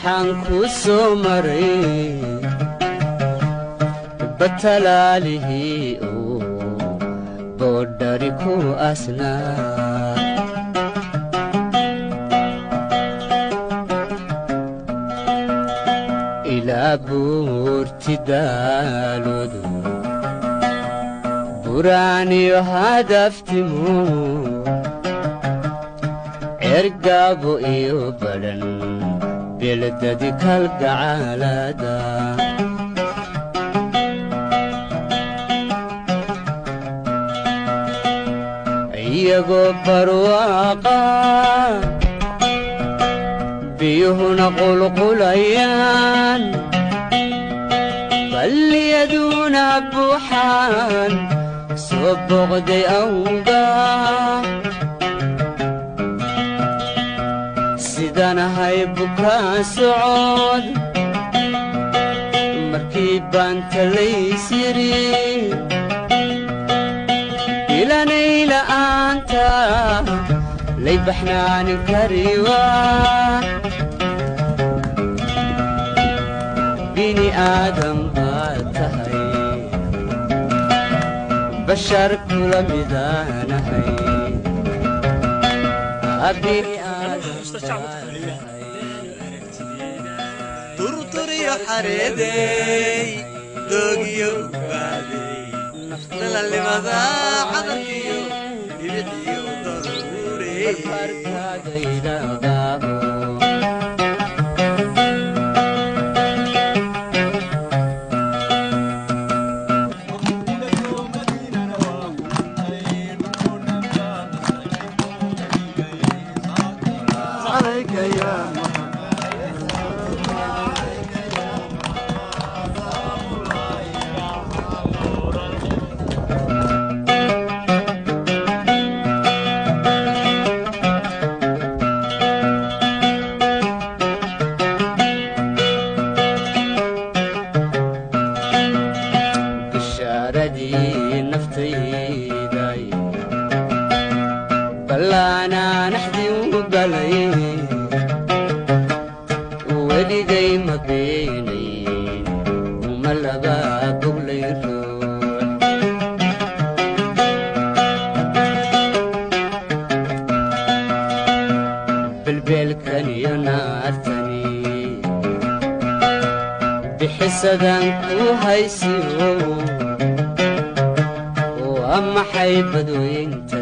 Waxaan ku soo maray batalaalihii oo boodhari ku asnaa. Ilaa buurti daaloodu buraaniyo hadaftimu ergaabo iyo badhan beledadi kalgacaalada. Iyagoo barwaaqa biyuhuna qulqulayaan balliyaduna buuxaan soo boqday awga. Sidanahay bukaan socod markii baan talays yiri ilanay la'aanta lay baxnaanin kariwa. Bini aadam baad tahay, bashar kula midaanahay. Bini aadam baad tahay. Durturiyo xareedey, doogiyo ugbaadey, dhalalnimada cadarkiyo dhibixiyo daruurey. Barbarkaadaydaqaabo. عليك يا محمد. Bishaaradii naftayday ballaanaan axdii u galay weligay ma beenayn uma laba boglay ruux. Belbeelkan iyo naartani bixisadan ku haysiyo waa maxay badweyntani?